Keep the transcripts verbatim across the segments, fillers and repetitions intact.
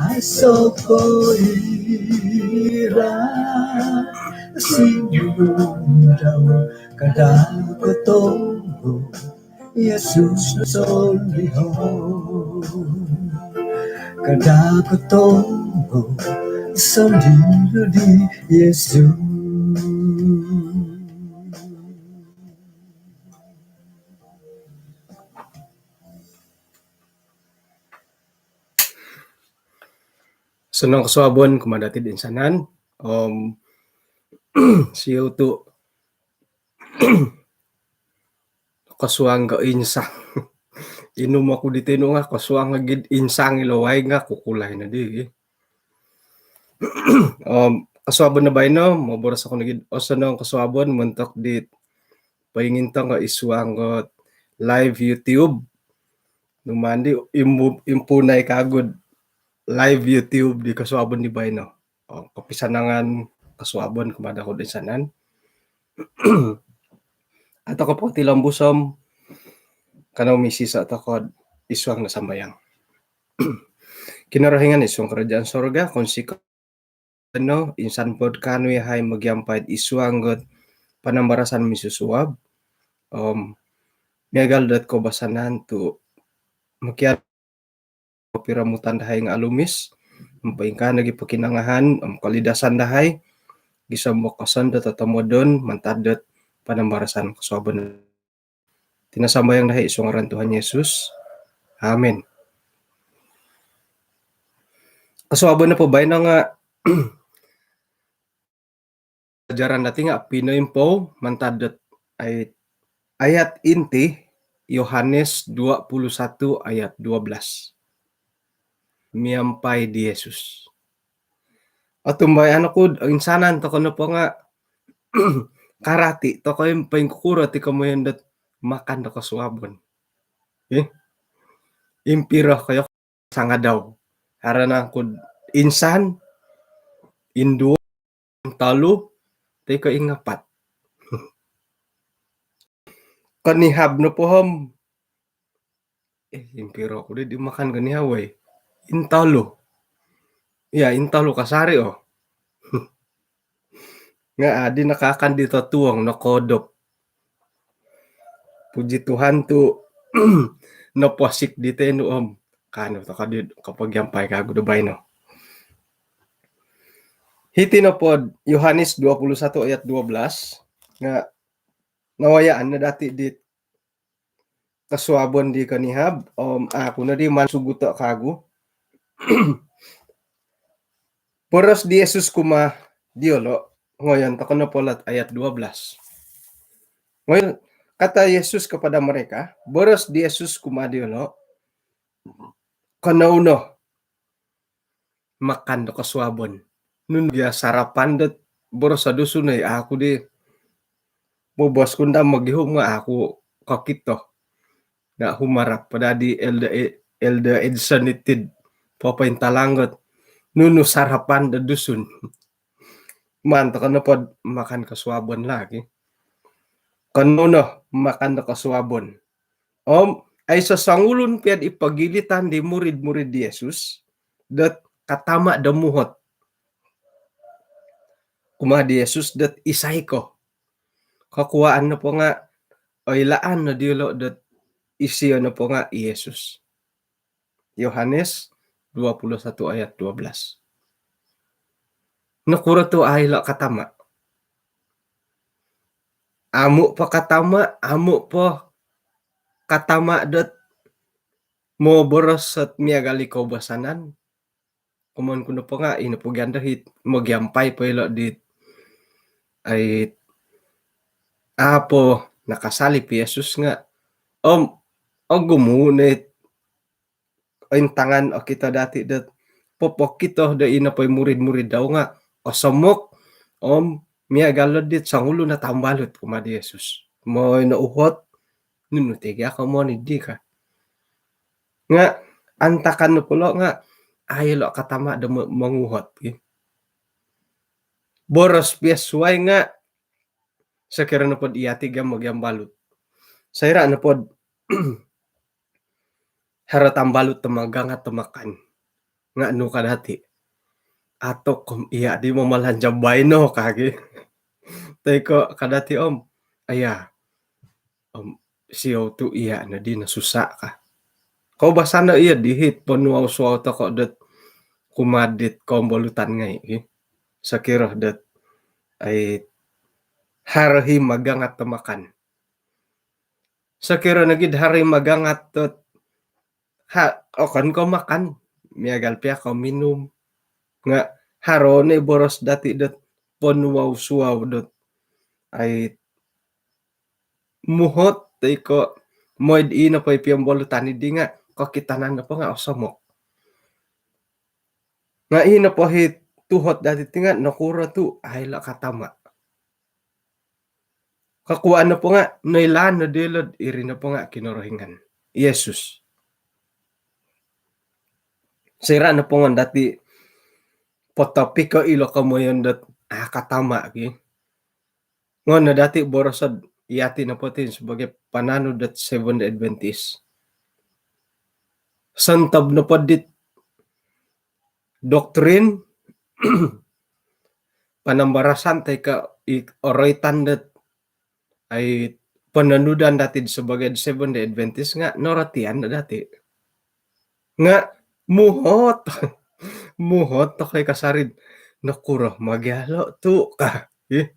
Aiso koira sinudau kada kotombo Yesus sondihou. Kada kotombo sondihou di Yesus. Osonong kosuabon kumaa dati toinsanan. Om siou tu kosuang ko insang. Inum oku di tinu nga kosuang lagi insang ilo waig nga kukulai nodi. Om kosuabon no baino moboros oku nogi osonong kosuabon montok di poingintong ko id suang ko live YouTube. Numaan di imbu- impunai kagu live YouTube di kosuabon di baino. O, kopisanangan kosuabon kumaa dati toinsanan. Atau ko potilombus om kanou misisa tokou id suang no sambayang. Kinorohingan id suang kerajaan sorga, kounsikou no insan po kaanu yahai mogiampai id suang dot panambarasan misusuab. Om miagal dot koubasanan tu mokianu piromutan dahai nga alumis, om poingkaa nogi pokinongohon om kolidasan dahai gisom do kosondot do tomodon mantad dot panambarasan kosuabon. Iti no sambayang dahai id suang ngaran Tuhan Yesus. Amin. Kosuabon nopo baino nga pelajaran dati nga pinoimpou mantad dot ayat, ayat inti Yohanes dua puluh satu ayat dua belas. Miampai di Yesus. Otumbayaan oku toinsanan tokou nopo nga karati tokou poingkuro ti komoyon dot makan do kosuabon. Eh? Impiro koyo sangadau. Haro nangku insan, induo, intolu, toi ko ingapat. Konihab nopo om. Eh, impiro oku di makan konihab, woi. Intolu. Iya, intolu kasari, oh. Nga adi nakaakan di totuong, nokoodop. Puji Tuhan tu noposik di tenu om. Kaanu tokou di kopogiampai kagu do baino. Hiti nopo Yohanes dua puluh satu ayat dua belas nga nawayaan no dati di kosuabon di konihab, om aku nodi mansuguto kagu. Boros di Yesus kumaa diolo, ngoyon tokou nopo lot ayat dua belas. Ngoyon, kata Yesus kepada mereka, boros di Yesus kumaa diolo, kanou no makan do kosuabon. Nunu gia sarapan dot boros Dusun ai, aku di bobos kunda mogihum nga aku kokito. Nga humarap po dadi Elder, Elder Edson iti popointalang dot nunu sarapan do Dusun. Maan tokou nopo makan kosuabon lagi. Kanou no makan do kosuabon. Om aiso songulun pia di pogilitan di murid-murid di Yesus dot katama do muhot kumaa di Yesus dot isai ko. Kokuaan nopo nga oilaan no diolo dot isio nopo nga i Yesus. Yohanes dua puluh satu ayat dua belas. Nokuro tu au ilo katama? Amu po katama, amu po katama dot moboros dot miagal i koubasanan. Komoyon ku nopo nga ino po gia do hiti mogiampai po ilo di ai apo nakasalib i Yesus nga om ogumu no it ointangan okito dati dot popokito do ino po i murid-murid dau nga osomok om miagal dit songulun o tambalut kumaa di Yesus. Mooi no uhot, nunu ti gia komoyon di ka. Nga antakan nopo lo nga au ilo katama do mo- monguhot ki. Boros pia suai nga sokiro nopo dot iya ti gia mogiambalut. Soira nopo dot haro tambalut do magangat do makan. Nga' nu ka dati', ato' kom iya' di mamalanja' baino ka gi. Toi ko' ka dati' om, aya, om siou tu' iya' noddi nosusa' ka. Koubasan no iyo dihit ponuwau-suwau toko' dot kumaa dit koombolutan ngai' gi. Sokiro dot ai haro hi magangat do makan. Sokiro nogi'd haro hi magangat dot ha, okon ko' makan, miagal piya ko' minum. Nga' haro no i boros dati' dot ponuwau-suwau dot ai muhot toi ko' moi'd ii nopo i piombolutan iddi nga' kokitanan nopo nga' osomok. Nga' ii nopo hi tuhot dati' ti nga' nokuro tu' ai ilo' katama'. Kokuwaan nopo nga' noilaan no diolo'd iri nopo nga' Kinorohingan, Yesus. Soira' nopo ngon dati' potopiko' ilo komoyon dot a' katama' gi, ngon no dati' boroso'd iyati' nopo ti sabagai pananud dot Seventh Day Adventist. Sontob nopo dit doktrin, panambarasan toi ko' i oroitan dot ai pananudan dati' sabagai Seventh Day Adventist nga' norotian no dati'. Nga' muhot, muhot toko' i kasari'd nokuro magialo' tu' ka. Ih.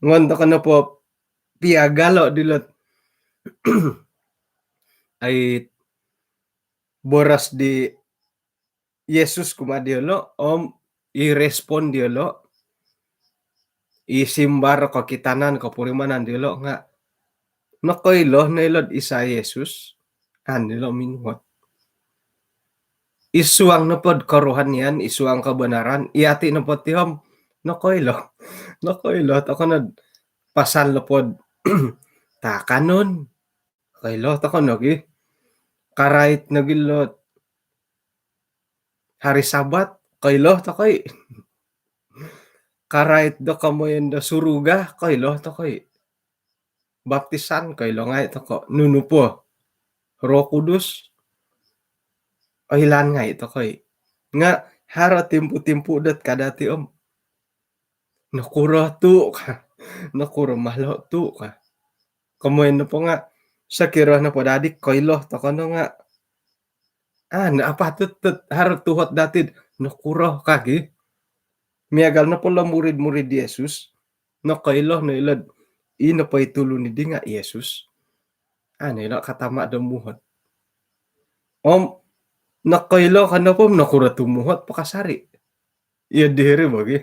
Ngon toko' nopo piagalo' dilo't ai boros di Yesus kumaa diolo' om i respon diolo', i simbar kokitanan kopurimanan diolo' nga' nokoilo no ilo'd isai Yesus, an ilo' minuhot. I suang nopo'd korohanian, i suang kabanaran, iyati' nopo ti om nokoilo. Nokoilo toko' nod pasal nopo'd taakanon. Koilo toko' nogi. Karait nogi lo't hari Sabat, koilo toko' i'. Karait do komoyon do suruga, koilo toko' i'. Baptisan, koilo ngai' toko'. Nunu po, Roh Kudus, oilaan ngai' toko' i'. Nga' haro timpu-timpu dot ka dati' om nokuro tu' ka, nokuro malo' tu' ka. Komoyon nopo nga' sokiro nopo dadi koilo toko' no nga' a' no apatut dot haro tuhot dati'd nokuro ka gi. Miagal nopo lo murid-murid Yesus, nokoilo no ilo'd ii nopo i tulun iddi nga' Yesus, a' no ilo' katama' do muhot. Om nokoilo ka nopo om nokuro tu' muhot po kasari'. Iyo diri bo gi.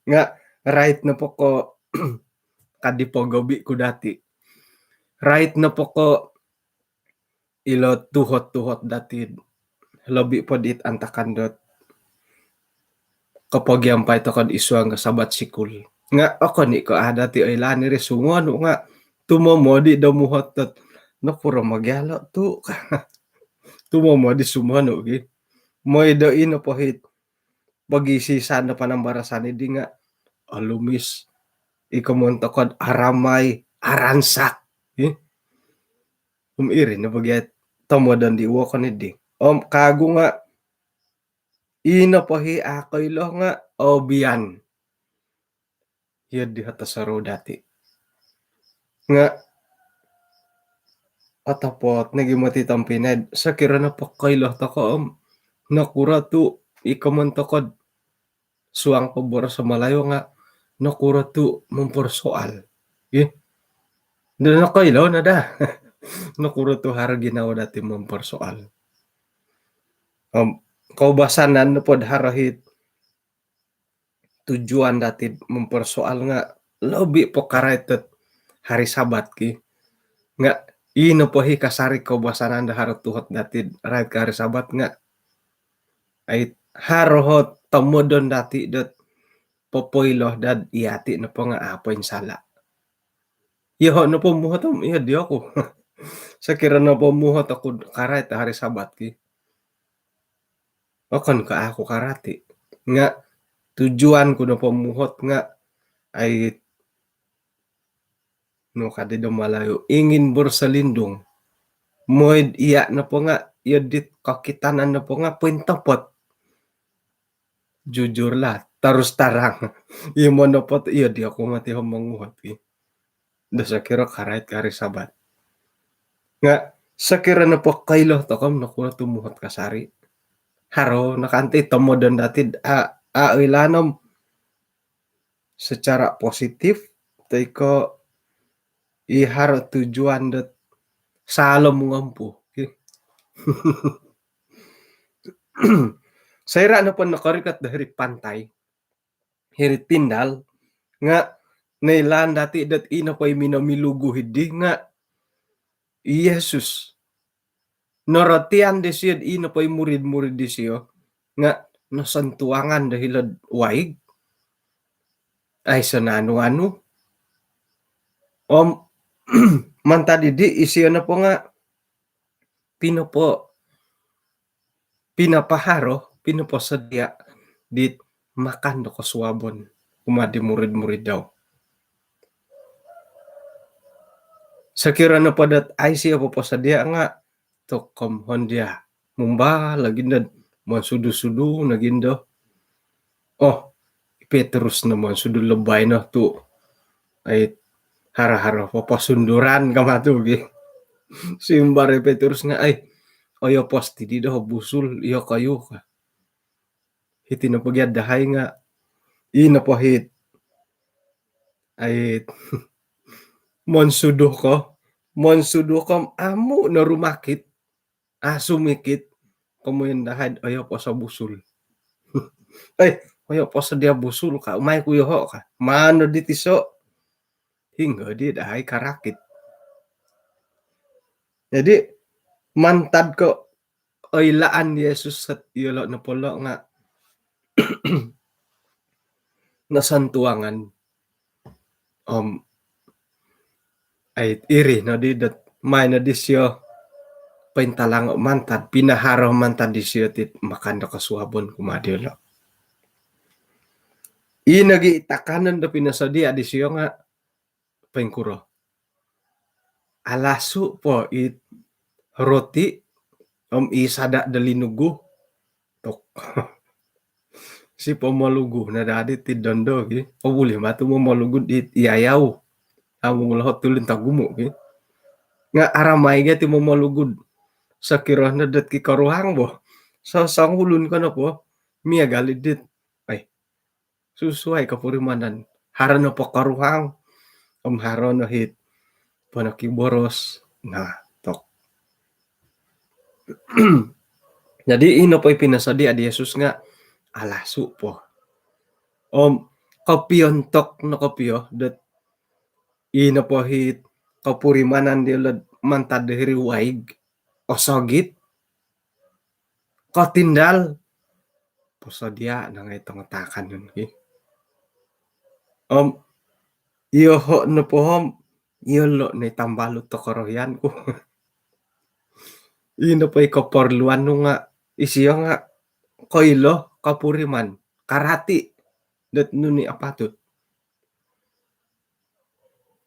Nga' rait nopo ko' kadi pogobi' ku dati', rait nopo ko' ilo tuhot-tuhot dati'd lobi' po dit antakan dot kopogiampai toko'd i suang ko Sabat sikul. Nga' okon i' ko' a' dati' oilaan iri sumonu' nga' tumomod i' do muhot dot nokuro magialo' tu' ka. Tumomod i' sumonu' gi. Moi do ino po hit pogisisan do panambarasan iddi nga' olumis. I komoyon toko'd aramai, aransak. Ih. Om iri no bagi ai tomodon di wokon iddi. Om kaagu nga' ino po hi a' koilo nga' obian. Iyo di hot osorou dati'. Nga' otopot nogi moti tompinai, sokiro nopo koilo toko' om nokuro tu' i komoyon toko'd suang po boros Malayu nga' nokuro tu' mempersoal. Ih. Nda nokoilo no daa. Nokuro tu' haro ginawo dati' mempersoal. Om koubasanan nopo'd haro hit tujuan dati'd mempersoal nga' lobi' po karait dot hari Sabat ki. Nga' ii nopo hi kasari koubasanan do haro tuhot dati'd rait ko hari Sabat nga' ai haro hot tomodon dati' dot popoilo dad iyati' nopo nga' a' poinsala'. Iyoho' nopo muhot om iyo di oku. Sokiro nopo muhot oku'd karait hari Sabat ki, okon ko' a' ku karati'. Nga' tujuan ku nopo muhot nga' ai nu kadi do Malayu, ingin berselindung. Moi'd iya' nopo nga' iyo dit kokitanan nopo nga pointopot. Jujurlah, terus terang. Iyo monopot, iyo di oku moti om monguhot ki. Do sokiro karait hari Sabat. Nga sokiro nopo koilo tokou om nokuro tu muhot kasari. Haro no kanto tomodon dati a, a oilaan om secara positif, toi ko i haro tujuan dot saalom ngompu. Ki. Soira nopo nokorikot do hiri pantai, hiri tindal, nga noilaan dati dot i nopo i minomilugu hiri nga i Yesus. Norotian disio i nopo i murid-murid disio nga nosontuangan do hilo'd waig. Aiso naanu-anu. Om mantad diri isio nopo nga pinopo, pinapaharo, pinoposodia dit makan do kosuabon kumaa di murid-murid dau. Sokiro nopo dot aiso poposodia nga tokou om hondia mumbal lagi ndo, monsudu-sudu lagi ndo. Oh, i Petrus no monsudu lobai no tu, ai, haro-haro poposunduran kama tu gi. Simbar i Petrus nga, ai, oyo pos tidi do busul, iyo koyu ka. Hiti nopo gia dahai nga, i nopo hiti, ai, monsudu ko, monsudu ko amu no rumakit, asumikit, komoyon dahai, oyo poso busul. Ai, oyo posodia busul ka, umai ku yoho ka. Maan no di tiso. Hinggo di dahai karakit. Jadi, mantad ko oilaan Yesus sot iyolo nopo lo nga nosontuangan. Om, ai, iri no di dot, mai no disio pointalango mantad, pinaharo mantad disio tit makan do kosuabon kumaa diolo. I nogi takanon do pinosodia disio nga poingkuro. Alasu po i roti om i sada do linugu. Tok. Si pomolugu no dadi ti dondo gi. O, buli matu momolugu di iyayau. Amu ngulohot tulun tagumu gi. Nga aramai ga ti momolugu. Sokiro no dot ki koruhang bo. So, songulun kono po. Miagal i dit. Ai, susuai kopurimanan. Haro no po koruhang, om haro no hiti ponoki boros. Nah, tok. Jadi, i nopo i pinosodia di Yesus nga alasu po. Om, kopiontok no kopio, dot i nopo hiti kopurimanan diolo mantad do hiri waig, osogit, kotindal, posodia no ngai tongo takanon ki. Om, iyoho nopo om, iyolo no i tambalut do korohian ku. I nopo i koporluan nu nga, isio nga koilo, kopuriman, karati, dot nunu i apatut.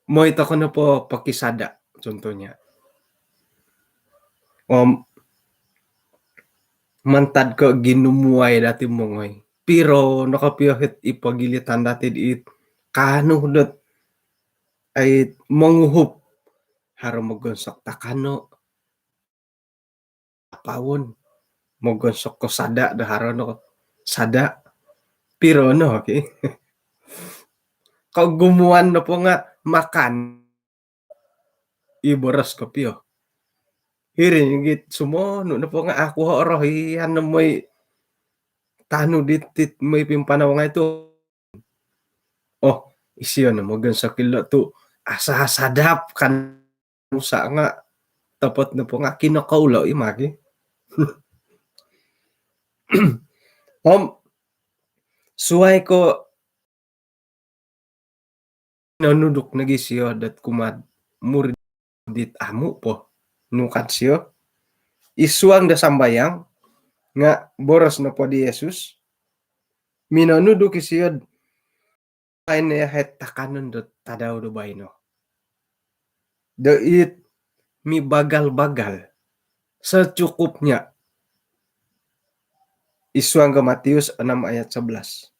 Moi tokou nopo pokisada, contohnya. Om, mantad ko ginumuai dati mongoi. Piro no kopio hiti i pogilitan dati di it kaanu dot, ai, monguhup. Haro mogonsok takano, apaun, mogonsok ko sada do haro no sada. Piro no ki. Kogumuan nopo nga makan i boros kopio. Hiri git sumonu nopo nga aku ho orohian no moi tanu ditit moi pimpanau ngai tu. Oh, isio no mogonsok ilo tu asa sadap kan. Musa nga topot nopo nga kinokou lo i magi. Om, suai ko nonuduk nogi sio dot kumaa murid dit amu po nukad sio. I suang do sambayang nga boros nopo di Yesus, minonuduk isio, ai, ne yahai takanon do tadau do baino. Do it mibagal-bagal. Secukupnya. Id suang ko Matius enam ayat sebelas.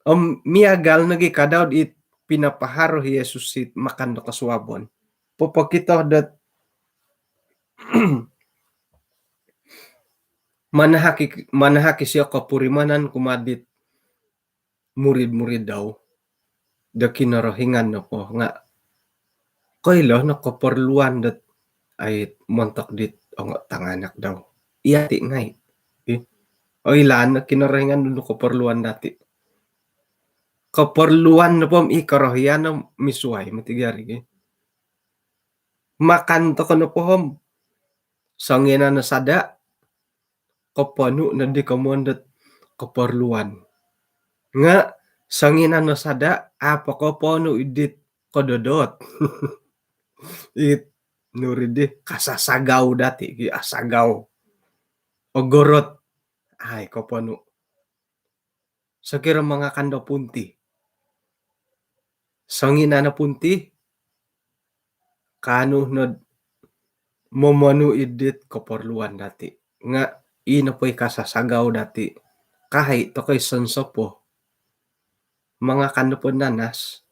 Om miagal nogi kadau dit pinapaharo Yesus it makan do kosuabon. Popokito dot manahak i, manahak isio kopurimanan kumaa dit murid-murid dau do Kinorohingan nopo nga koilo no koporluan dot ai montok dit ongo tanganak dau. Iti ngai. Ih. Oilaan no Kinorohingan nunu koporluan dati. Koporluan nopo om i korohian no misuai mati gia ri gi. Makan toko nopo om songinan no sada, koponu nodi komoyon dot koporluan. Nga songinan no sada, apo koponu idit kododot. It nuri di kasasagau dati, ki asagau. Ogorot. Ai, koponu. Sokiro mangakan do punti. Songinan no punti, kaanu nod momonu idit koporluan dati. Nga ino po i kasasagau dati. Kahai tokoi sonsopo. Mangakan nopo nanas.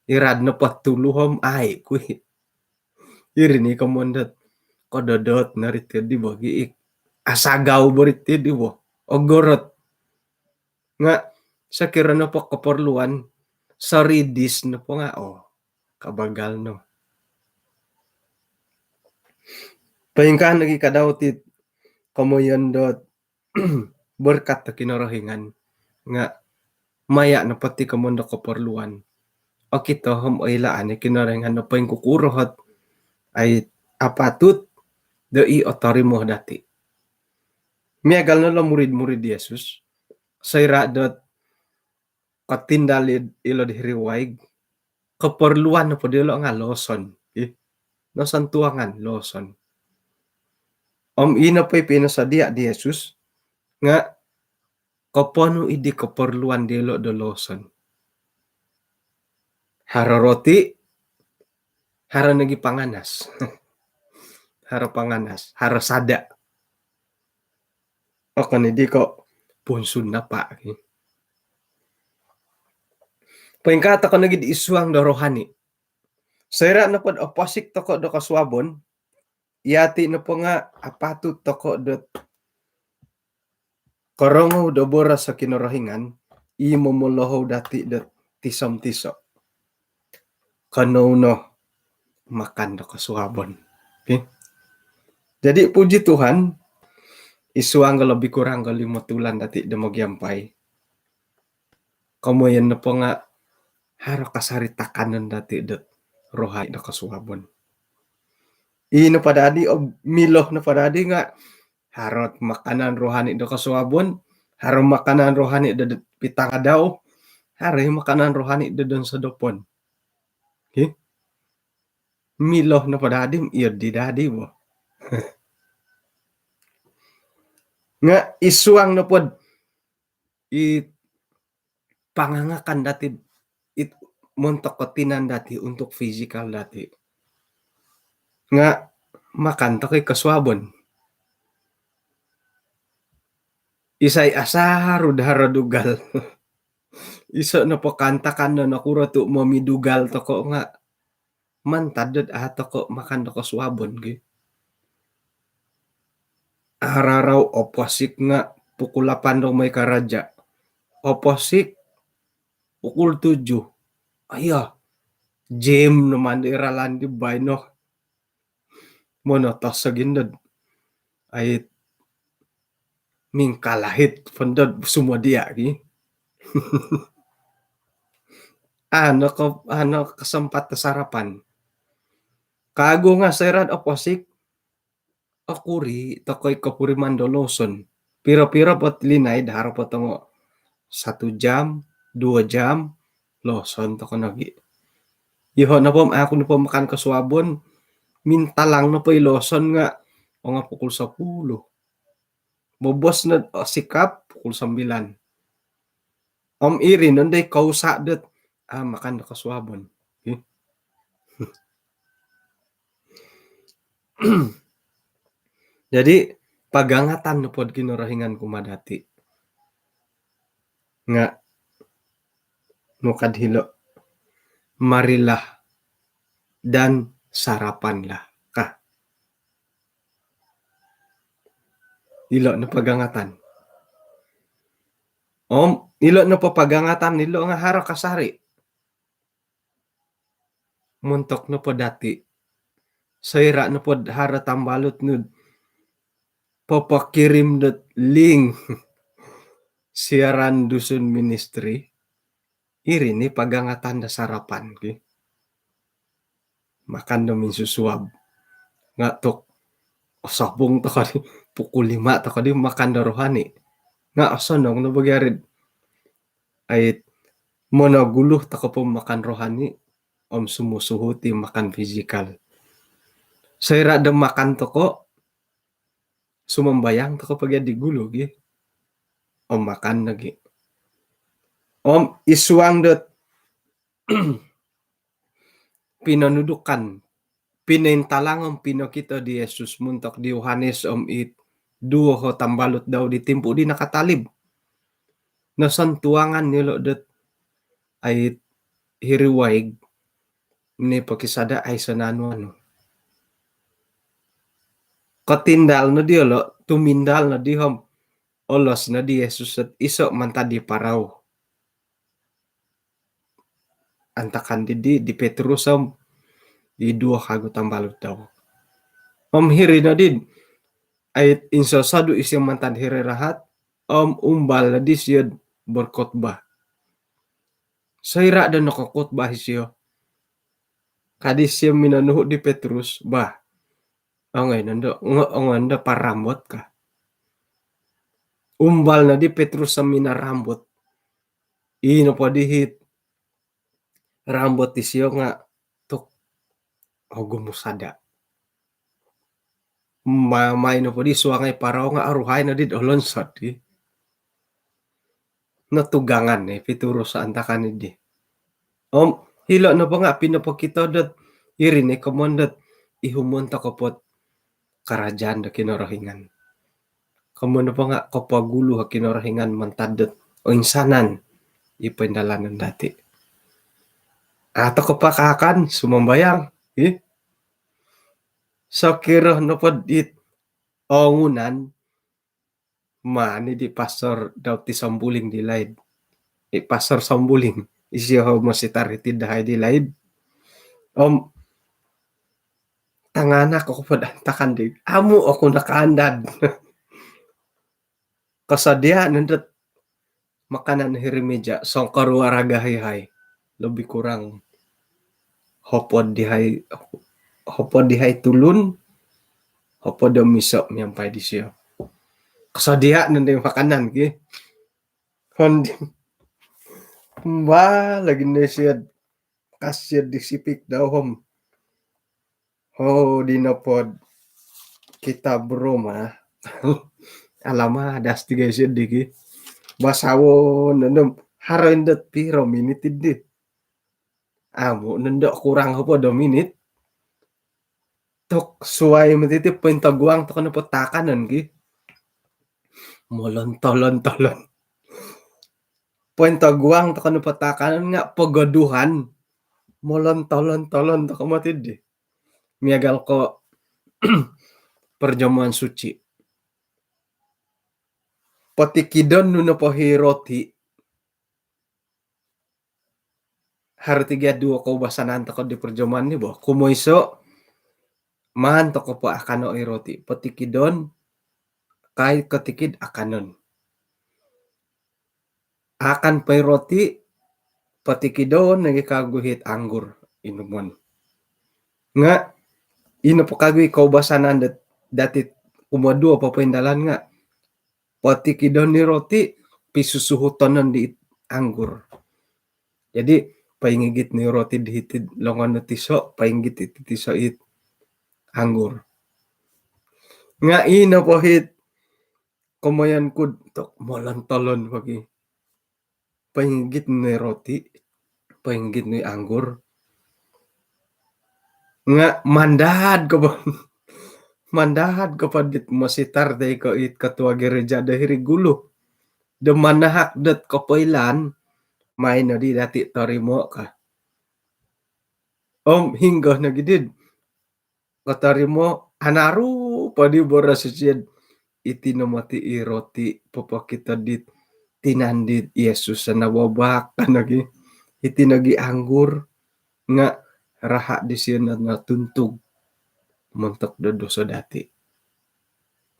Irad nopo tuluhom ai kui. Iri ni komoyon dot kododot no riti di bo gi ik. Asagau bo riti di bo. Ogorot. Nga sokiro nopo koporluan soridis nopo nga o kabagal no. Poingkaa nogi kadau ti komoyon dot berkat do Kinorohingan nga maya nopo ti komoyon do koporluan. Okito om oilaan i Kinorohingan nopo ingkukuro ot ai apatut do i otorimo dati. Miagal no lo murid-murid Yesus. Soira dot kotindal id ilo di hiri waig. Koporluan nopo diolo nga loson. Ih. Loson tuangan, loson. Om ino po i pinosodia di Yesus nga koponu idi koporluan diolo do loson. Haro roti, haro nogi panganas. Haro panganas, haro sada. Okon idi ko punsun napa. Poingkaa toko nogi di id suang do rohani. Soira nopo do oposik toko do kosuabon, iti nopo nga apatut toko do korongou do boros do Kinorohingan, i momolohou dati do tiso-tiso. Kanou no makan do kosuabon. Okey. Jadi puji Tuhan, id suang do lebih kurang do limo tulan dati do mogiampai. Komoyon nopo nga haro kasari takanon dati do rohani do kosuabon. Ino po dadi, o milo nopo dadi nga haro makanan rohani do kosuabon, haro makanan rohani do, do pitangadau, haro makanan rohani do donsodopon. Okey. Milo nopo dadi, iyo di dadi bo. Nga id suang nopo i pangangakan dati it montok tinan dati untuk fizikal dati. Nga makan toko i kosuabon. Isai asaru do haro dugal. Iso nopo kaantakan do nokuro tu momidugal toko nga mantad dot a toko makan do kosuabon gi. Ararau oposik nga pukul lapan do moi karaja. Oposik pukul tujuh. Aya, gym no mandi ralan di baino. Monotos sogindo. Ai mingkalahit pondod sumodia gi. Ano ko, ano kesempat do sarapan. Kagu nga soira do oposik, okuri toko i kopuriman do loson. Piro-piro po linaid, haro po tongo satu jam, dua jam, loson toko nogi. Iho nopo, aku nopo makan kosuabon, mintalang nopo i loson nga ongo pukul sepuluh. Bobos no, o, sikap pukul sembilan. Om iri nondo i kousa dot, ah, makan do kosuabon. Okey. Jadi pagangatan nopo do Kinorohingan kumaa dati' nga' nu ka dilo', marilah dan sarapanlah ka. Ilo' no pagangatan. Om ilo' nopo pagangatan ilo' nga' haro kasari'. Montok nopo dati', soira' nopo haro tambalut nu'd popokirim dot link siaran Dusun Ministry, iri ni pagangatan do sarapan ki. Makan do minsusuab. Nga' tok, osopung toko di, pukul lima toko di makan do rohani. Nga' osonong no bo gia rid, ai, monogulu toko po makan rohani om sumusuhu ti makan fizikal. Soira' do makan toko, sumambayang toko po gia di gulu gi om makan lagi. Om id suang dot pinonudukan, pinointalang om pinokito di Yesus montok di Yohanes om it duo o tambalut dau di timpu di nakatalib. Nosontuangan iyolo' dot ai hiri waig, ni pokisada' aiso naanu-anu. Kotindal no diyolo', tumindal no di om olos no di Yesus dot iso' mantad di parau. Antakan di, di, di Petrus om i duo kagu tambalut dau. Om hiri no di, ai insosodu' isio mantad hiri rahat om umbal no di isio'd berkhotbah. Soira' do nokokhotbah isio, ka di isio minonuhu' di Petrus, bah, ongoi nondo, ngo-, ongoi nondo parambot ka. Umbal no di Petrus om minorambot. Ii nopo di it rambot isio nga' tok, ogumu sada'. Ma-, maai nopo di suangai parau nga' oruhai no di olonsod i. Notugangan i Petrus antakan di. Om hilo' nopo nga' pinopokito dot iri ni komoyon dot ihumon toko po'd karajaan do Kinorohingan. Komoyon nopo nga' kopogulu o Kinorohingan mantad dot oinsanan i poindalanon dati'. A' toko pakaakan, sumambayang, ih. Sokiro nopo dit ongunan, maan i di Pastor Daud ti Sambuling di laid. I Pastor Sambuling, isio o mositar iti dahai di laid. Om tanganak oku po'd antakan di, amu' oku nakaandad. Kosodia' nondo dot makanan hiri mija, songkoruo raga ihai. Lebih kurang hopod ihai, hopod ihai tulun, hopod om iso' miampai disio. Kosodia' nondo makanan ki. Kondi, mbah lagi no isio'd, ka isio'd di sipik dau om. Oh, di nopo'd Kitab Roma. Alamak, dasti guys, sedih ki. Basawon, nondo, haro indo piro minit di. Amu' nondo kurang hopod do minit. Tok suwai moti ti pointoguang toko nopo taakanon ki. Molon-tolon-tolon. Pointoguang toko nopo taakanon nga' pogoduhan. Molon-tolon-tolon toko moti di. Miagal ko' perjamuan suci. Potikidon nu nopo i roti. Haro ti gia duo koubasanan toko di perjamuan ni bo. Kumoiso, maan toko po akano' i roti. Potikidon, kai kotikid akanon. Akan po i roti, potikidon nogi kagu it anggur inumon. Nga' ino po kagu i koubasanan dat-, dati' kumoduo po poindalan nga' potikidon i roti, pisusuhutonon di it anggur. Jadi, poingigit no i roti di hiti'd longon nu tiso', poingigit iti tiso' it anggur. Nga' ino po it komoyon ku'd tok molon-tolon po ki. Poingigit no i roti, poingigit no i anggur. Nga' mandad ko po. Mandad ko po dit mositar dai ko it ketua gereja do hiri gulu do manahak dot kopoilaan, main nodi dati torimo ka. Om hinggo no gidid kotorimo, anaru po di boros isiod, iti no moti i roti popokito dit tinan dit Yesus na wabak ka nogi. Iti nogi anggur nga raha disio no tuntug montok do doso dati.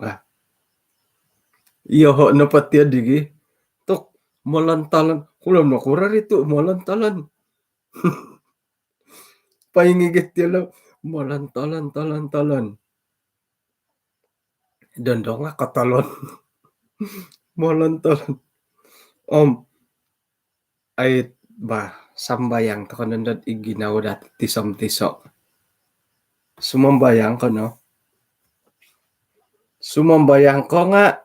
Wah. Iyoho no po tio digi tok molon-tolon, kulom no kuro ritu molon-tolon. Paingigit tio lo, molon-tolon, tolon-tolon. Dondong ako tolon. Molon-tolon. Om, ai, bah, sambayang toko nondot i ginawo dati tisom-tiso. Sumambayang kono. Sumambayang ko nga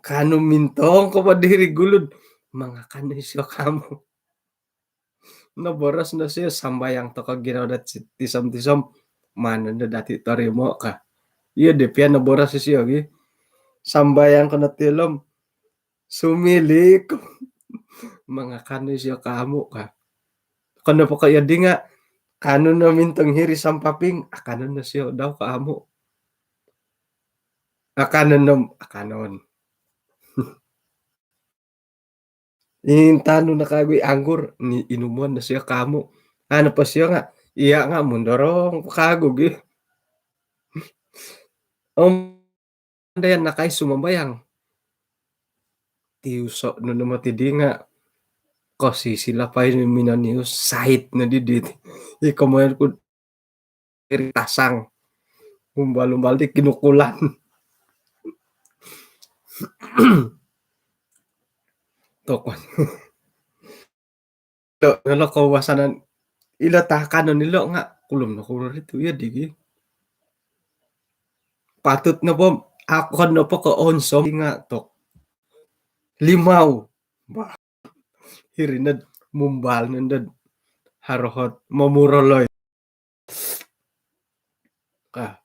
kanu mintong ko po diri gulud. Mangakan isio kamu. No boros no sio sambayang toko ginawo dati tisom-tisom. Mana no dati torimo ka. Iyo de pia no boros sio gi. Sambayang kono tilom. Sumiliu. Mangakan isio kamu ka. Kono poko iyo dinga. Kanu no mintong hiri sampaping. Akanon no sio dau kamu. Akanon no, akanon. Intanu no kagu i anggur, ni inumon no sio kamu. Anu po sio nga, iya nga mundorong po kagu gi. Om, andai nakai sumambayang. Tiuso no no moti dinga. Kosi silapai no minonius, sait no didit. Iko moyan ku iri tasang. Umbal-umbal di kinukulan. Tokon. Tok, nolo koubasanan ilo takanon ilo nga kulum no kulur itu ya digi. Patut nopo akon nopo ko onsom nga tok. Limau. Bah. Hiri nod mumbal nondod harohot momuroloi. Ka.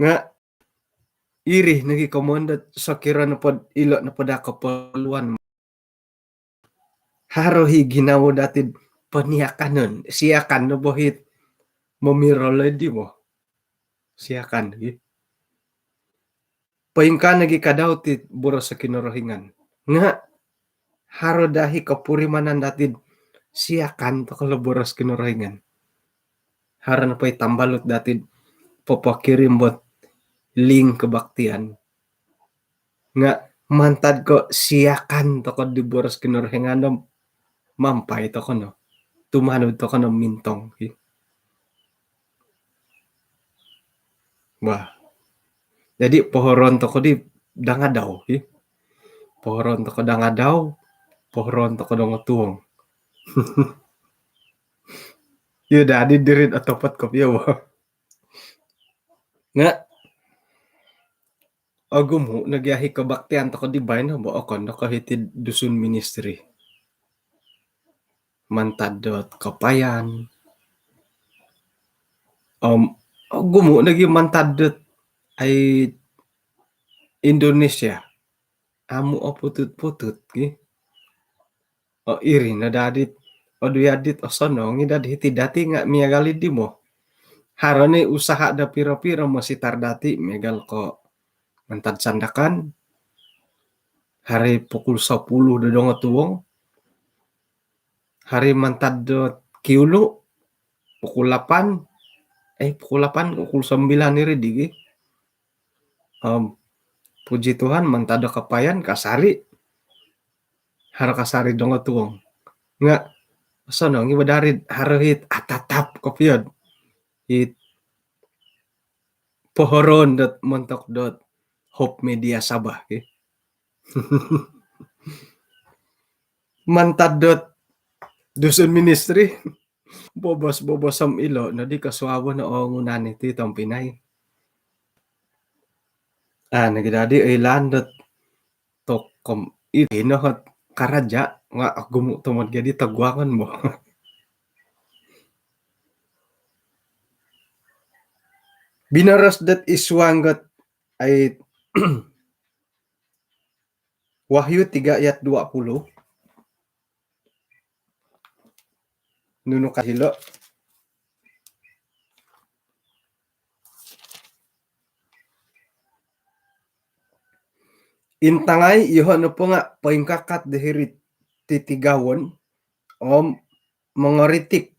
Nga iri nogi komondot sokiro nopod ilo nopod ako poluan. Haro hi ginawo datid poniakanon, siakan no bohit momiroloi di mo. Siakan gi. Poingkaa nogi kadau ti boros Kinorohingan. Nga haro dahi kopurimanan datid siakan toko lo boros Kinorohingan. Haro nopo i tambalut datid popokirim bot link kebaktian. Nga mantad ko siakan toko di boros Kinorohingan do mampai toko no. Tumanud toko no mintong. Wah. Jadi pohoron toko di dangadau, hi. Pohoron toko dangadau, pohoron toko dongotuong. Iyo dadi dirit otopot kopio, wah. Nga ogumu nogi ahi kebaktian toko di baino bo okon no ko hiti Dusun Ministry. Mantad dot Kapayan. Om ogumu nogi mantad dot ai Indonesia. Amu oputut-putut ki. O iri no dadit. Odu yadit osonong i dadi hiti dati nga miagal di mo. Haro ni usaha do piro-piro mositar dati miagal ko mantad Sandakan. Hari pukul sepuluh do dongotuong. Hari mantad do Kiulu pukul lapan. Eh, pukul lapan, pukul sembilan iri digi. Om puji Tuhan, mantad do Kapayan kasari. Haro kasari dongotuong. Nga osonong i bo darid haro hit atatap kopio. Hit pohoron dot montok dot Hope Media Sabah, ki. Mantad dot Dusun Ministry. Bobos-bobos om ilo nodi kosuabon o ngunan iti tompinai. Ah, nogi dadi ilaan dot tokom iti no hot karaja nga ogumu tomod gadi toguangon mo. Binoros dot id suang dot ai Wahyu tiga ayat dua puluh. Nunu ka hilo? Intangai, iyoho' nopo nga' poingkakat do hiri'd titigawon om mongoritik.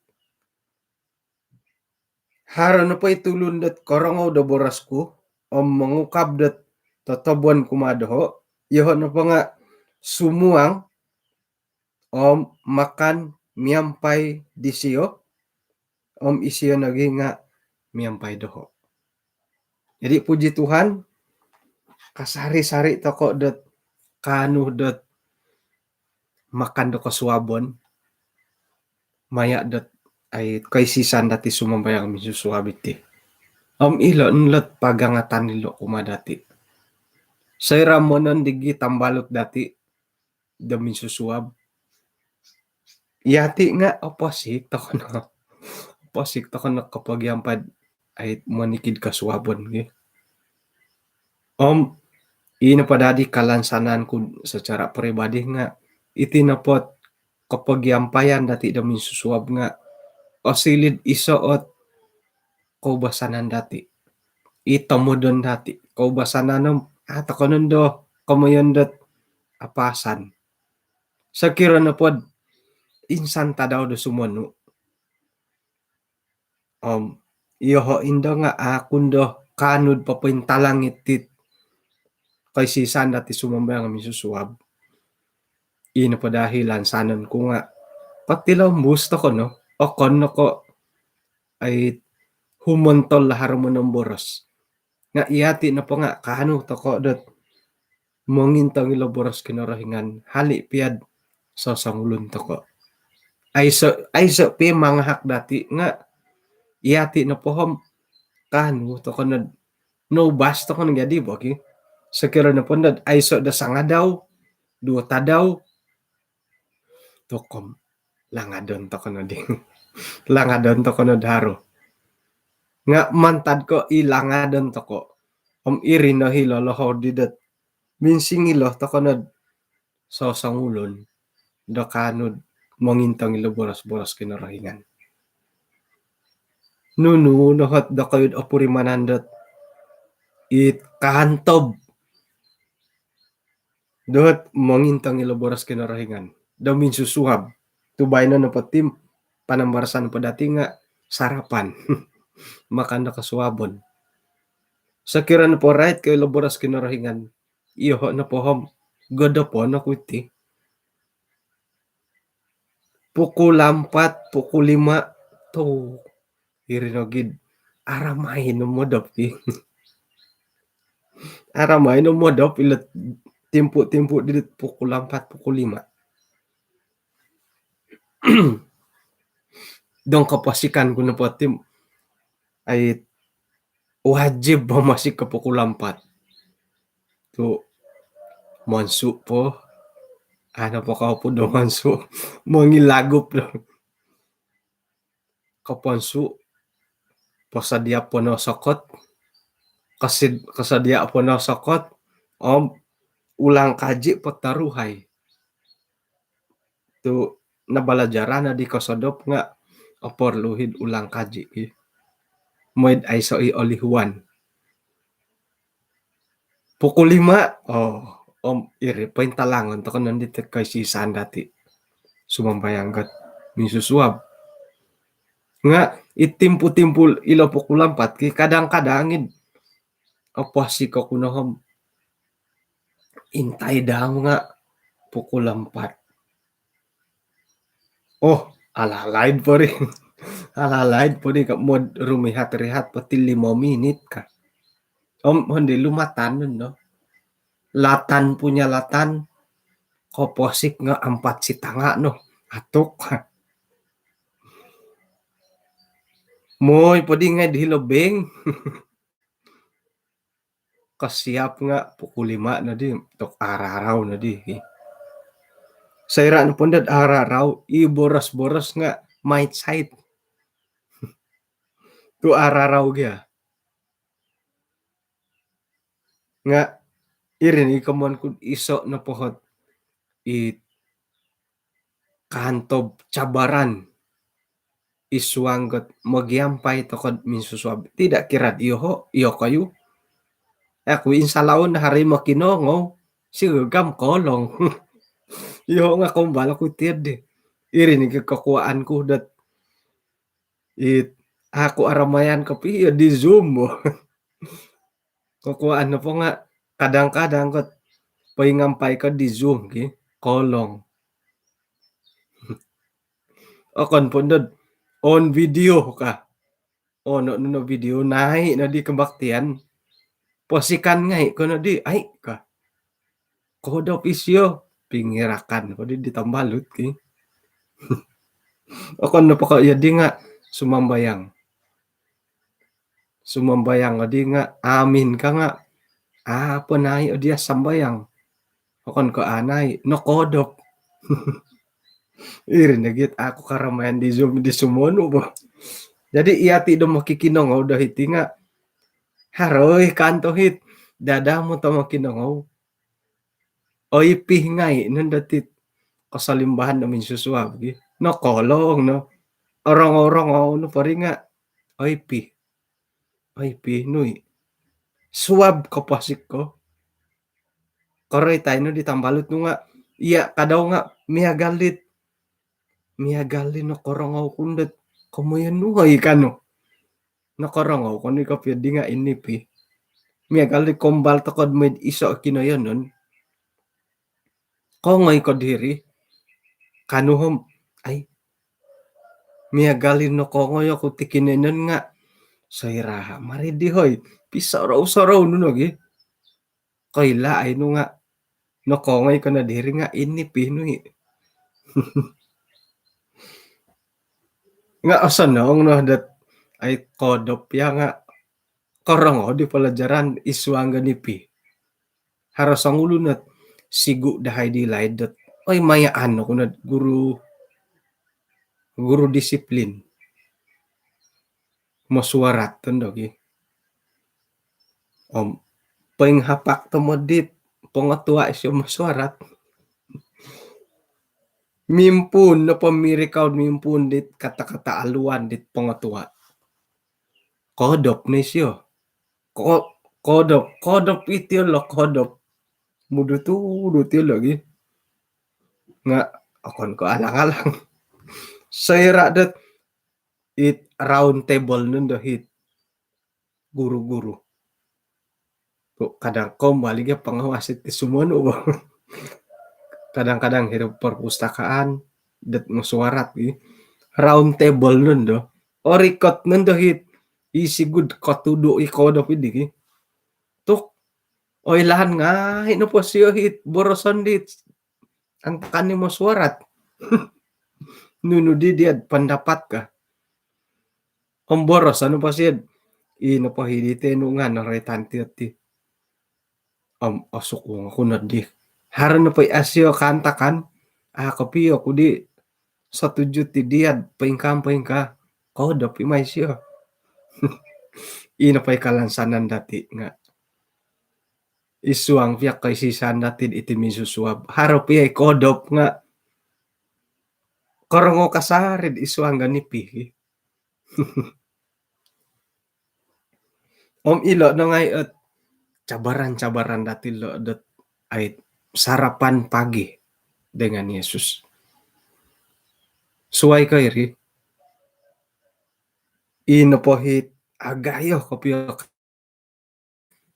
Haro nopo i tulun dot korongou do boros ku om mongukab dot totobon kumaa doho', iyoho' nopo nga' sumuang om makan miampai disio, om isio nogi nga' miampai doho'. Jadi puji Tuhan, kasari-sari toko' dot kaanu dot makan do kosuabon maya' dot ai koisisan dati' sumambayang minsusuab iti. Om ilo' nlot pagangatan ilo' kumaa dati'. Soira' monon digi tambalut dati' do minsusuab, iyati' nga' oposik toko' no. Oposik toko' no kopogiampai'd ai monikid kosuabon gi. Om ino po dadi kalansanan ku secara peribadi nga' iti nopo't kopogiampaian dati' do minsusuab nga' osiliu'd iso' ot koubasanan dati', i tomodon dati'. Koubasanan om a' toko' nondo komoyon dot apaasan. Sokiro nopo'd insan tadau do sumonu' om iyoho' indo nga' a' ku ndo kaanu'd popointalang iti't koisisan dati' sumambayang minsusuab, ino po daa i lansanon ku nga' potilombus toko' no, okon no ko' ai humontol do haro monomboros. Nga' iyati' nopo nga' kaanu toko' dot mongintong ilo boros Kinorohingan, hali' piya'd sosongulun toko'. Aiso', aiso' piya mangahak dati' nga' iyati' nopo om kaanu toko' nod noubas toko' nod jadi bo ki. Sokiro nopo nod aiso' do sangadau, duo tadau, toko' om langadon toko' nodi. Langadon toko' nod haro. Nga' mantad ko' i langadon toko' om iri no i lolohou di dot minsingilo toko' nod sosongulun do kaanu'd mongintong ilo boros-boros Kinorohingan. Nunu no ot dokoyu'd opurimanan dot it kaantob dot mongintong ilo boros Kinorohingan do minsusuab. Tu baino nopo ti panambarasan po dati' nga' sarapan. Makan do kosuabon. Sokiro nopo rait ko' ilo boros Kinorohingan, iyoho' nopo om godopon oku iti. Pukul ampat, pukul lima tu iri nogi'd aramai no modop ki. Aramai no modop ilo timpu-timpu di pukul ampat, pukul lima. Dong koposikan ku nopo ti ai wajib bo mosik ko pukul ampat. Tu monsu' po, ano po kau po do monsu', mongilagup do. Koponsu', posodia' po no sokot, kosid-, kosodia' po no sokot om ulang kaji po toruhai. Tu nabalajaran adi kosodop nga' oporlu i'd ulang kaji ki. Moi'd aiso' i olihuan. Pukul lima, oo, om iri pointalangon toko' nondi ti koisisan dati' sumambayang dot minsusuab. Nga' i timpu-timpu ilo pukul ampat ki kadang-kadang i'd oposik oku no om intai dau nga' pukul ampat. Oh, alalaid po ri. Alalaid po ri ka mod rumihat-rihat po ti limo minit ka. Om hondi lumatan no. Latan punya latan, koposik nga' ampat sitanga' no. Atuk. Moi po di ngai' di hilo bank. Kosiap nga' pukul lima nodi, tok ararau nodi. Soira' nopo ndot ararau, i boros-boros nga' mait-sait. Tu ararau gia. Nga' iri ni komoyon ku, iso' nopo ot i kaantob cabaran i suang dot mogiampai toko'd minsusuab. Tidak kira iyoho', iyokoyu. Aku insalaun hari mokinongou, si gegam kolong. Iyoho' nga' kombal oku tiyo di. Iri ni kokuaan ku dot it aku aramayan kopi iyo di Zoom bo. Kokuaan nopo nga' kadang-kadang kot poingampai ko di Zoom ki, kolong. Okon po nod on video ka. Ono no video, nai' no di kebaktian. Posikan ngai' ko no di, ai' ka. Kodop isio, pingirakan ko di, di tambalut ki. Okon nopo ko iyo di nga' sumambayang. Sumambayang o di nga' amin ka nga', apo nai' o diya' sambayang. Okon ko anai, nokodop. Iri nogi it aku karamayan di Zoom di sumonu bo. Jadi iyati' do mokikinongou do hiti nga' haro i kaanto hit dadamot o mokinongou. Oipi ngai' nondo tit kosolimbahan do minsusuab gi. Nokolong no. Orongou-rongou no po ri nga' oipi. Oipi nui. Suab koposik ko. Koroitai no di tambalut nu nga', iya' kadau nga' miagal dit, miagal di nokorongou ku ndot komoyon nu oi kanu. Nokorongou ko ni kopio di nga' inipi. Miagal di kombal toko'd moid iso' kinoyonon. Kongoi ko diri. Kanu hom, ai. Miagal di nokongoi oku ti kinoyonon nga' soira' mari di hoi. Pisorou-sorou nu nogi. Koilaai nu nga' nokongoi ko no diri nga' inipi nu i. Nga' osonong no dot ai kodop ya nga' korongou di pelajaran i suang do nipi. Haro songulun ot sigu' dahai di laid dot, oi, mayaan oku nod guru, guru disiplin. Mosuarat tondo gi. Om poinghapak tomod dit pongotua' isio mosuarat. Mimpuun nopo mirikau mimpuun dit kata-kata aluan dit pongotua'. Kodop ni isio. Ko-, kodop, kodop iti ilo kodop. Mudut-udut ilo gi. Nga' okon ko alang-alang. Soira' dot it round table nondo hit guru-guru. Tu' kadang kombal i gi pengawas iti sumonu bo. Kadang-kadang hiri perpustakaan dot mosuarat i. Round table nondo. Orikot nondo hit i sigud kotudu' i kodop i di gi. Tu' oilaan ngai' nopo sio hit boroson dit antakan ni mosuarat. Nunu di diya' pendapat ka. Om boroson nopo sio, i nopo hiri ti nu nga' noroitan tiyo ti. Om osukung oku nod di. Haro nopo i asio kaantakan, a' kopio ku di setuju ti diya' poingkaa-poingkaa, kodop i mai sio. I nopo i kalansanan dati' nga' i suang pia koisisan dati' iti minsusuab. Haro pia i kodop nga' korongou kasari i suang do nipi. Om ilo' no ngai' ot cabaran-cabaran dati' ilo' dot ai sarapan pagi dengan Yesus. Suwai ko iri, i nopo hit agayo kopio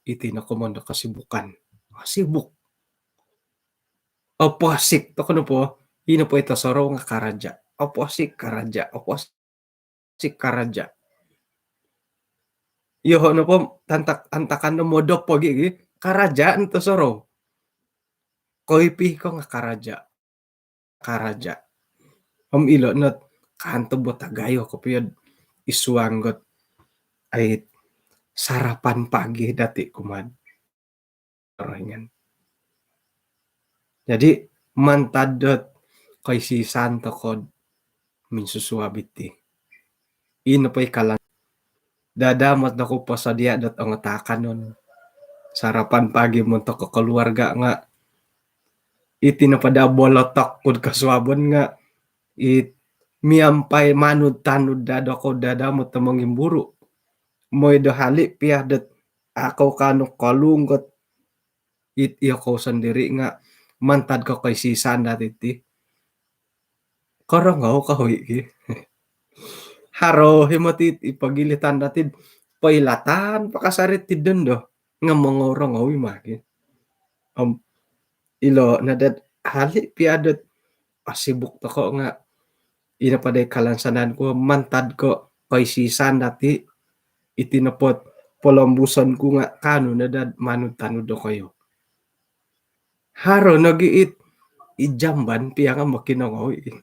iti no komoyon do kesibukan. Sibuk. Oposik toko nopo, i nopo i tosorou nga' karaja. Oposik karaja, oposik karaja. Iyoho' nopo tantak, antakan do modop pogi gi, karaja no tosorou. Koipi ko nga' karaja. Karaja. Om ilo' no kaantob o tagayo kopio'd i suang dot ai sarapan pagi dati' kumaa'd Kinorohingan. Jadi mantad dot koisisan toko'd minsusuab iti, i nopo i kalan dadamot doku posodia' dot ongo taakanon. sarapan pagi montok keluarga nga iti nopo daa bolotok kud kosuabon nga it miampai manud tanud daa dokou daa mot mongimburu. Moi do hali pia dot akou kanu kolunggot it iyokou sondiri nga mantad ko koisisan dati ti. Korongou ka hoi ki. Haro hi moti i pogilitan dati poilatan pakasari ti dondo nga mongorongou i maki. Om ilo nadad hali pia dot asibuk toko nga ina padai kalansanan ku mantad ko koisisan dati iti nopot polombuson ku nga kanu nadad manud tanud dokoyu. Haro nogi it i jamban pia nga mokinongou i.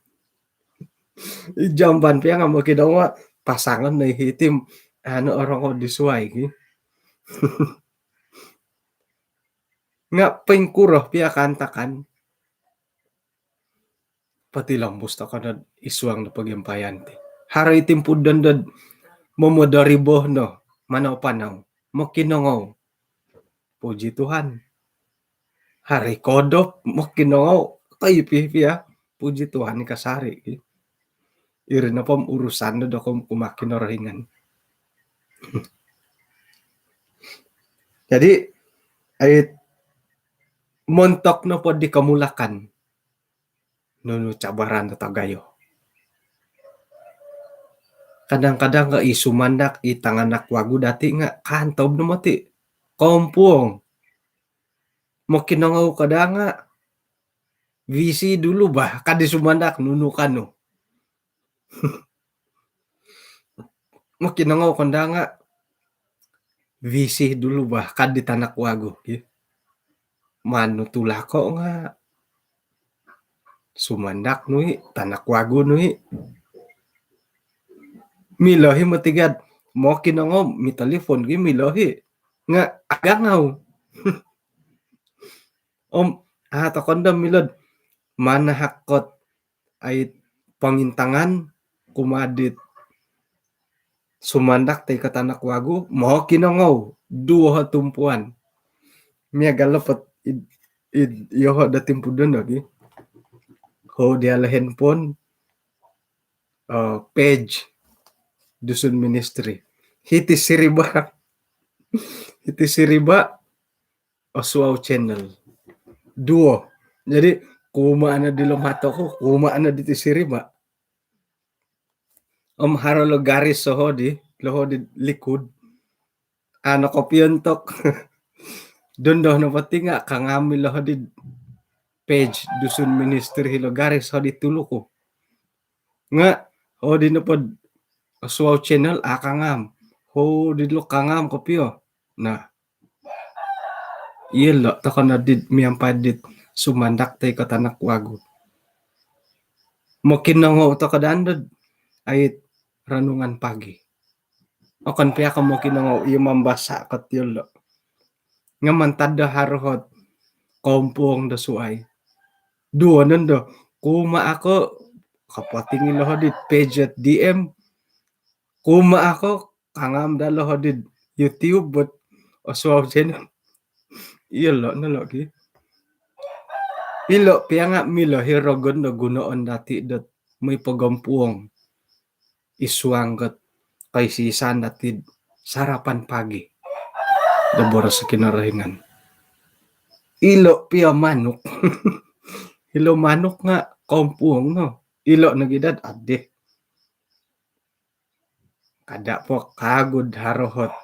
I jamban pia nga mokinongou pasangan no hiti om anu orongou di suai ki. Nga poingkuro pia kaantakan. Potilombus toko nod isuang do pogiampayan ti. Haro i timpu dondo momodori boh no manau panau mokinongou. Puji Tuhan. Haro i kodop mokinongou kaipi pia. Puji Tuhan i kasari. Iri nopo urusan do dokom kumaa Kinorohingan. Jadi ai montok nopo di komulakan nunu cabaran do tagayo. Kadang-kadang ka i sumandak i tanganak wagu dati nga kantob no moti. Kompuong. Mokinongou kada nga visi dulu bah kadi sumandak nunu kanu. Mokinongou konda nga visi dulu bah kadi tanak wagu ki. Manu tulako nga sumandak nui tanak wagu nui. Milohi motigad mokinongou mitelefon ki milohi nga agangau. Om ah tokon do milod manahak kot ai pongintangan kumaa dit sumandak toi ko tanak wagu mokinongou duo ho tumpuan. Miagal lopot id, id, iyoho do timpu dondo ki. Ho dialo handphone uh, page Dusun Ministry. Hiti siriba. Hiti siriba Osuau Channel. Duo. Jadi kumaa no dilo mato ku, kumaa no diti siriba. Om haro lo garis soho di, loho di likud. Ano kopiontok. Dondo no poti nga kangam i loho di page Dusun Ministry hilo garis ho di tuluku. Nga ho di nopo Osuau Channel a kangam. Ho di lo kangam kopio. Nah. Iyolo tokon adid miampai dit sumandak toi ko tanak wagu. Mokinongou toko daan dod ait renungan pagi. Okon pia ko mokinongou iyo mambasa kot iyolo. Nga mantad do haro hot kompuong do suai. Duo nondo kumaa ko kapating ilo hodit page at D M. Kumaa ko kangam dalo hodid YouTube bot Osuau Channel. Iyolo no logi. Ilo pia nga milo hi rogon do gunoon dati dot moi pogompuong isuang got koisisan dati sarapan pagi do boros Kinorohingan. Ilo pia manuk. Ilo manuk nga kompuong no. Ilo nogi dad adih. Kada po kagud haro hot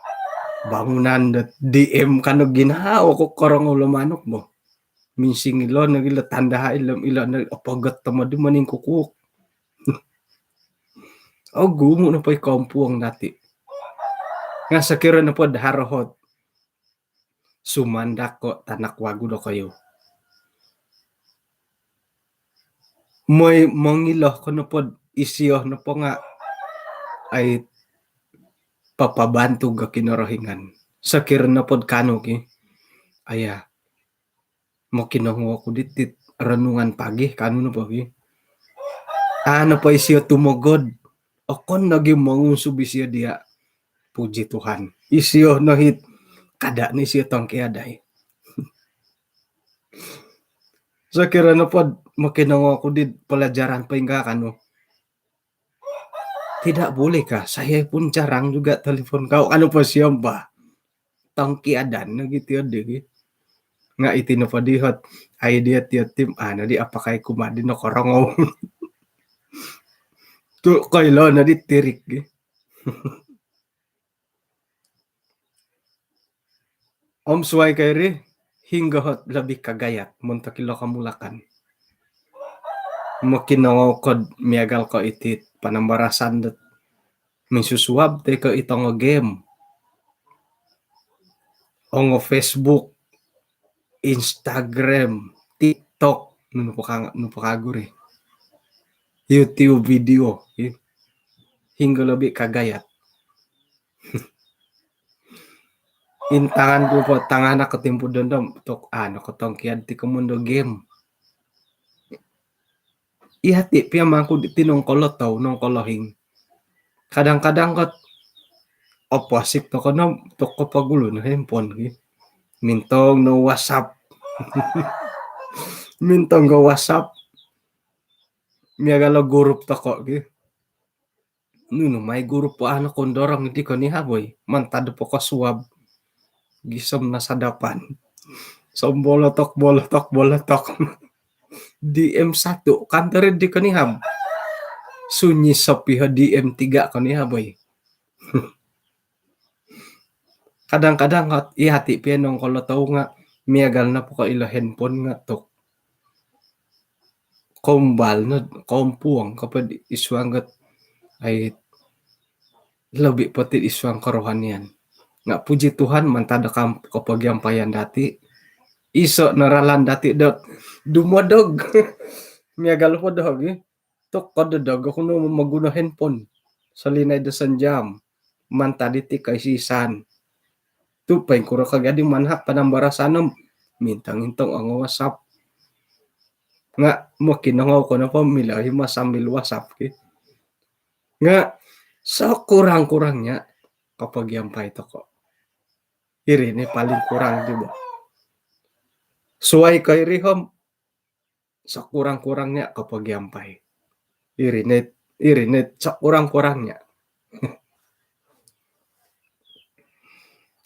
bangunan dot D M kano ginahau ko korongou lo manuk bo. Minsing ilo nogi lo tanda ilo ilo no opogot tomod maningkukuk. Ogumu nopo i kompuong dati. Nga sokiro nopo do haro hot sumandak ko tanak wagu dokoyu. Moi mongilo ko nopo isio nopo nga ai papabantug o Kinorohingan. Sokiro nopo kanu ki aya mokinongou oku ditit renungan pagi kanu nopo ki. Ano po isio tumogod okon nogi mongunsub isio dia. Puji Tuhan. Isio nohit Kada' ni sio tongkiadai. Sokiro nopo mokinongou ku di pelajaran poingkaa kanu, "Tidak boleh kah? Saya pun jarang juga telepon kau," kanu po sio, bah. Tongkiadan no gitu di gi. Nga' iti nopo di hot, ai dia tiot tim, anu di apakai kumaa di nokorongou. Tu koilo no di tirik gi. Om suai ko iri, hinggo hot lebih kagayat montok ilo komulakan? Mokinongou kod miagal ko iti panambarasan dot minsusuab toi ko ito ngo game, ongo Facebook, Instagram, TikTok, nunu po ka-, nunu po kagu ri, YouTube video, i. Hinggo lebih kagayat? Intangan ku po tanganak ko timpu dondo, tok, anu, kotongkiad ti komondo game. Iya ti pia mangku di ti nongkolotou, nongkolohing. Kadang-kadang kot oposik toko no, toko pogulu no handphone ki. Mintong no WhatsApp. Mintong ko WhatsApp. Miagal o gurup toko ki. Nunu mai gurup po ano kondorong di koni ha boi. Mantad po kosuab. Gisom na sadapan. Som bolotok, bolotok, bolotok. D M satu, kantor di koni ha. Sunyi sepi ha D M tiga koni ha boi. Kadang-kadang nga' iya ti pia nongkolotou nga' miagal no po ko ilo handphone nga' tok. Kombal no, kompuong ko po di isuang got, ai, lebih po ti isuang kerohanian. Nga' puji Tuhan, mantad do kam-, kopogiampayan dati, iso no ralan dati dot dumodog. Miagal po do gi. Tok kododog oku no momoguno handphone. Solinaid do sanjam. Mantad iti kaisisan. Tu poingkuro ka gadi manahak panambarasan om mintong-intong ongo WhatsApp. Nga' mokinongou ko nopo milo himo sambil WhatsApp ki. Nga' sekurang-kurangnya kopogiampai toko. Iri ni paling kurang di bo. Suai ko iri om sekurang-kurangnya kopogiampai. Iri ni, iri ni sekurang-kurangnya.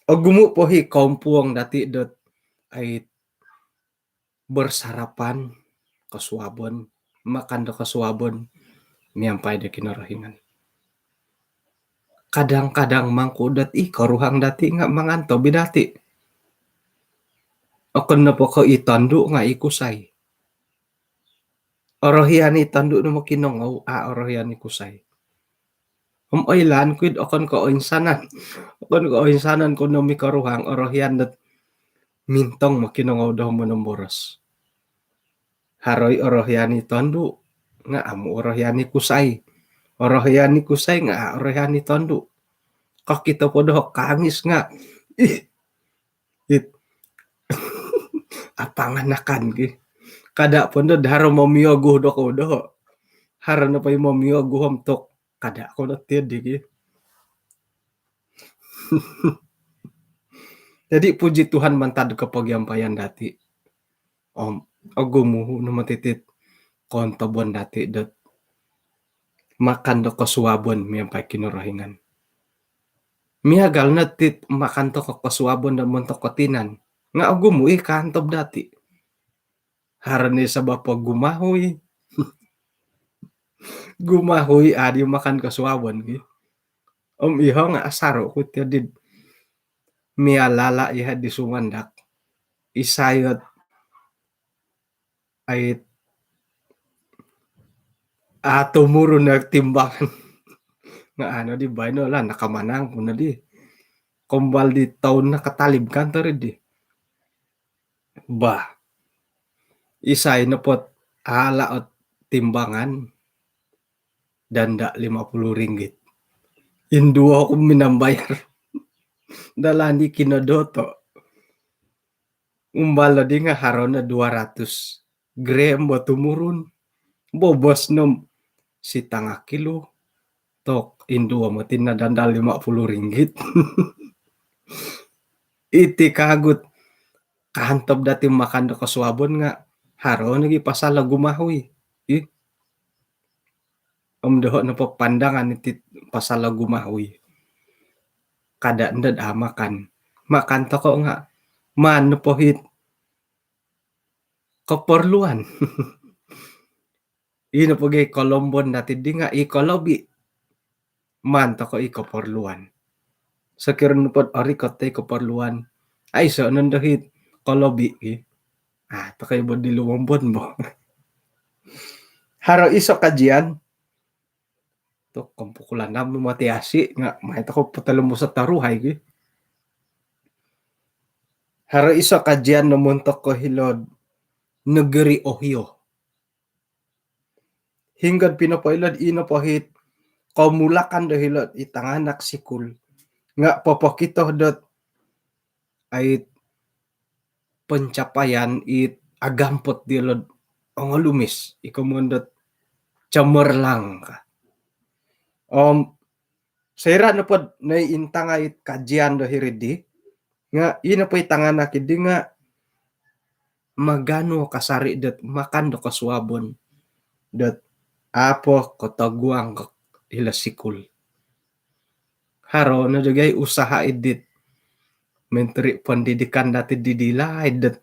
Ogumu po hi kompuong dati dot ai bersarapan kosuabon, makan do kosuabon miampai do Kinorohingan. Kadang-kadang mangku dot i koruhang dati nga' mangantob i dati. Okon nopo ko i tondu nga' i kusai. Orohian i tondu no mokinongou, a' orohian i kusai. Om oilaan ku id okon ko oinsanan. Okon ko oinsanan ko no mikoruhang, orohian dot mintong mokinongou do monomboros. Haro i orohian i tondu nga' amu orohian i kusai. Orohian i kusai nga' a' orohian i tondu. Kokito po do kangis nga', ih, it, apanganakan ki. Kada' po ndo haro momioguh do kou doho. Haro nopo i momioguh om tok, kada' ko no tiodi ki. Jadi puji Tuhan, mantad kopogiampayan dati. Om ogumu no moti tit kontobon dati dot makan do kosuabon miampai Kinorohingan. Miagal no tit makan toko kosuabon do montok ko tinan. Nga' ogumu i kaantob dati. Haro ni sabab po gumahui. Gumahui a' di makan kosuabon ki. Om iho nga' asaru ku tiodi mialala iho di sumandak. Isai ot ai, a' tumurun no timbangan. Nga' anu di baino lah, nakamanang ku no di. Kombal di toun nakatalib kantor di. Bah. Isai nopo ot ala' ot timbangan, danda lima puluh ringgit. Induo ku minambayar. Dalan di kinodoto. Umbal di nga' haro no dua ratus gram bo tumurun. Bobos no om sitangah kilo. Tok, induo moti no danda lima puluh ringgit. Iti kagu ot kaantob dati makan do kosuabon nga haro nogi pasal do gumahui. Ih. Om doho nopo pandangan iti pasal do gumahui. Kada ndo do makan. Makan toko nga maan nopo it keperluan. Ino po gia kolombon dati di nga i kolobi. Maan toko i keperluan. Sokiro nopo do orikot i keperluan, aiso nondo it kolobi ki. Ah, toko i bo di lumombon bo. Haro iso kajian tu kompukulan nam mati asi nga mai toko potolombuso toruhai ki. Haro iso kajian no montok ko hilo'd negeri Ohio. Hinggo'd pinopoilo'd ino po it komulakan do hilo'd i tanganak sikul nga popokito dot ait pencapaian it agampot dilo'd ongolumis, i komoyon dot cemerlang ka. Om soira nopo do nointangai it kajian do hiri di nga ino po i tanganak di nga maganu kasari dot makan do kosuabon dot apo kotoguang ko hilo sikul. Haro no do gia usaha dit Menteri Pendidikan dati di dilai dot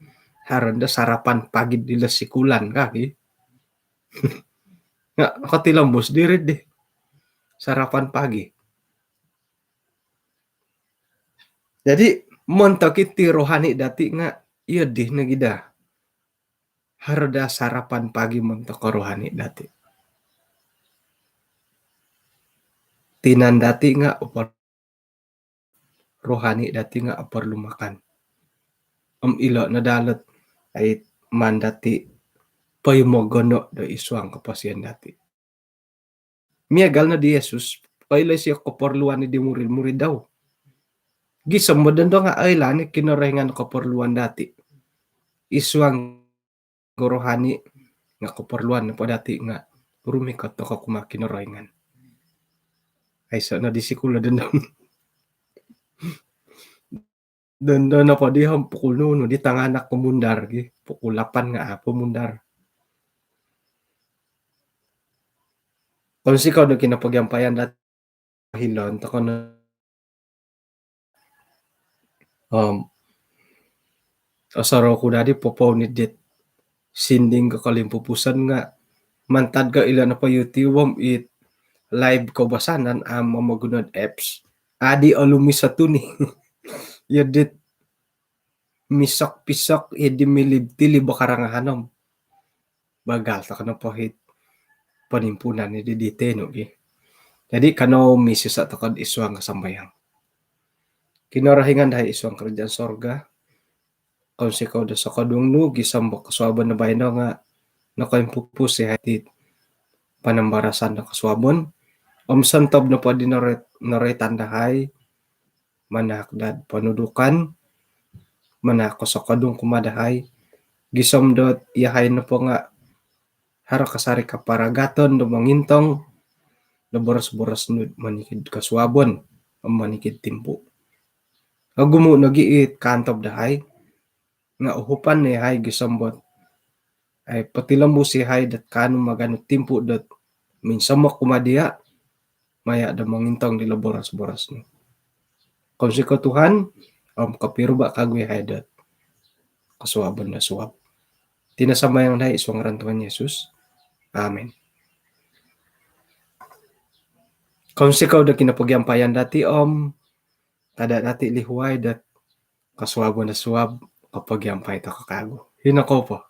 haro do sarapan pagi dilo sikulan ka ki. Nga kotilombus diri di sarapan pagi. Jadi montok iti rohani dati nga iyo di nogi da. Haro da sarapan pagi montok ko rohani dati. Tinan dati nga oporlu, rohani dati nga oporlu makan. Om ilo no da lot ai maan dati poimogono do id suang koposion dati. Miagal no di Yesus, koilo isio keperluan di murid-murid dau. Gisom do ndo nga oilaan i Kinorohingan keperluan dati. Id suang rohani nga keperluan nopo dati nga rumikot toko kumaa Kinorohingan. Aiso no di sikul do ndo. Do ndo nopo di om pukul nunu di tanganak ko mundar ki. Pukul lapan nga apo mundar. Kounsikou do kinopogiampaian dati. Hilon toko no. Om osorou ku dadi popouni dit sinding ko kolimpupuson nga mantad ko ilo nopo YouTube om it live koubasanan amu momoguno do apps. Adi olumis o tuni. Iyo dit misok-pisok, iyo di milib-tilib o karangahan om bagal toko nopo it ponimpuunan di di tenu ki. Jadi kanou misiso toko id suang kosambayang. Kinorohingan dahai id suang kerajaan sorga, kounsikou do sokodung nu gisom do kosuabon do baino nga nokoimpupus yahai dit panambarasan do kosuabon. Om sontob nopo di noroit-, noroitan dahai manahak dad ponudukan, manahak kosokodung kumaa dahai gisom dot yahai nopo nga haro kasari kaparagaton do mongintong do boros-boros nu monikid kosuabon om monikid timpu. Ogumu nogi it kaantob dahai nga uhupan no yahai gisom dot ai potilombus yahai dot kaanu maganu timpu dot minsomok kumaa dia maya do mongintong dilo boros-boros nu. Kounsikou Tuhan om kopiruba kagu yahai dot kosuabon do suab. Iti no sambayang dahai id suang ngaran Tuhan Yesus. Amin. Kounsikou do kinopogiampaian dati om kada dati lihuai dot kosuabon do suab kopogiampai toko kagu. Hino kou po.